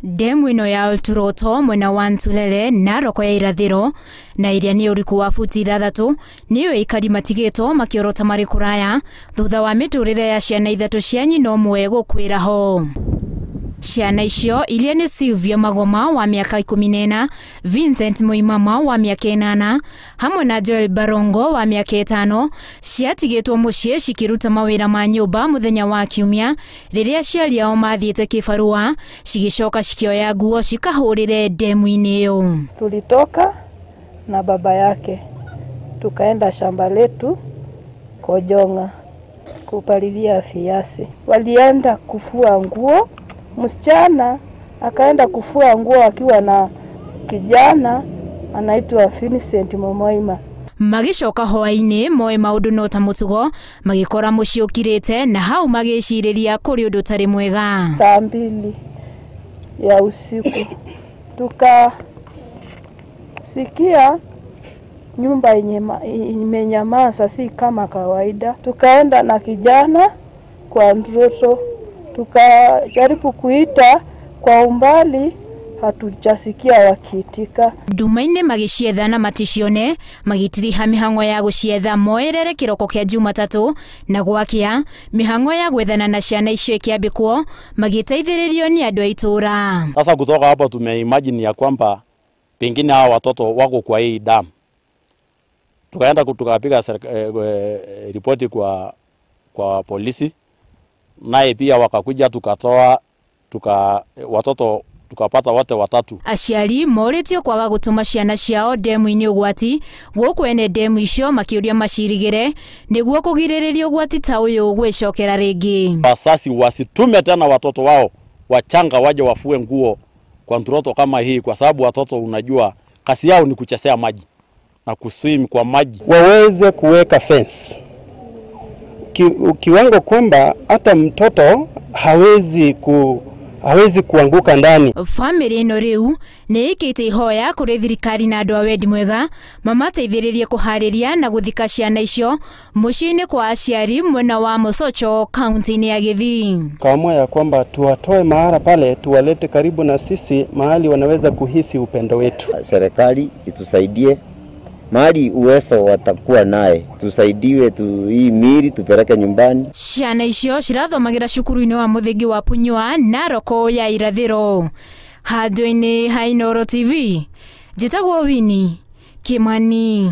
Ndemu ĩno ya Olturoto mwena wa Ntulele Narok ya irathĩro na iria nĩ ũriku wa futi 6 nĩyo aikari matigĩtwo makĩorota marĩ kũraya thutha wa mĩtũrĩre ya ciana 3 cia nyina ũmwe gũkuĩra ho. Ciana icio iria nĩ Sylvia Magoma wa mĩaka 14, Vincent Muimama wa mĩaka 8 hamwe na Joel Barongo wa mĩaka 5 ciatigĩtwo mũciĩ cikĩruta mawĩra ma nyũmba mũthenya wa Kiumia rĩrĩa aciari ao mathiĩte kĩbarũa, cigĩcoka cikĩoya nguo cikahũrĩre ndemu-inĩ ĩyo. Tulitoka na baba yake tukaenda shamba letu Kojonga kupalilia viazi. Walienda kufua nguo, msichana akaenda kufua nguo akiwa na kijana anaitwa Vincent Momoima. Magĩcoka hwaĩ-inĩ moe maũndũ no ta mũtugo, magĩkora mũciĩ ũkirĩte na hau magĩcirĩria kũrĩ ũndũ ũtarĩ mwega. Saa 2 ya usiku tukasikia nyumba imenyamaza, si kama kawaida. Tukaenda na kijana kwa mtoto, tukajaribu kuita kwa umbali, hatujasikia wakiitika. Nduma-inĩ magĩcietha na maticione, magĩtiriha mĩhang'o ya gũcietha moerere kĩroko kĩa Jumatatũ na gwakĩa mĩhang'o ya gwethana na ciana icio ĩkĩambĩkwo magĩteithĩrĩrio nĩ andũ a itũũra. Sasa kutoka hapo tumeimagine ya kwamba pengine hawa watoto wako kwa hii damu. Tukaenda tukapiga ripoti kwa polisi, naye pia wakakuja tukatoa watoto tukapata wote watatu. Aciari morĩtio kwaga gũtũma ciana ciao ndemu-inĩ ũgwati gũkũ ene ndemu icio makĩũria macirigĩre nĩguo kũgirĩrĩria ũgwati ta ũyũ gwĩcokera rĩngĩ. Wasasi wasitume tena watoto wao wachanga waje wafue nguo kwa ndoto kama hii, kwa sababu watoto unajua kasi yao ni kuchezea maji na kuswim kwa maji. Waweze kuweka fence kiwango kwamba hata mtoto hawezi kuanguka ndani. Family ĩno rĩu nĩ ĩkĩte ihoya kũrĩ thirikari na andũ a wendi mwega mamateithĩrĩrie kũharĩria na gũthika ciana icio mũciĩ-inĩ kwa aciari mwena wa Mosocho kaunti-inĩ ya Gĩthii. Kaamua ya kwamba tuwatoe mahali pale tuwalete karibu na sisi mahali wanaweza kuhisi upendo wetu. Serikali itusaidie mahali uwezo watakuwa naye, tusaidiwe tu hii miri tupeleke nyumbani. Ciana icio cirathomagĩra cukuru-inĩ wa mũthingi wa Punyua Narok ya irathĩro. Handũ-inĩ ha Inooro TV, njĩtagwo Winnie Kimani.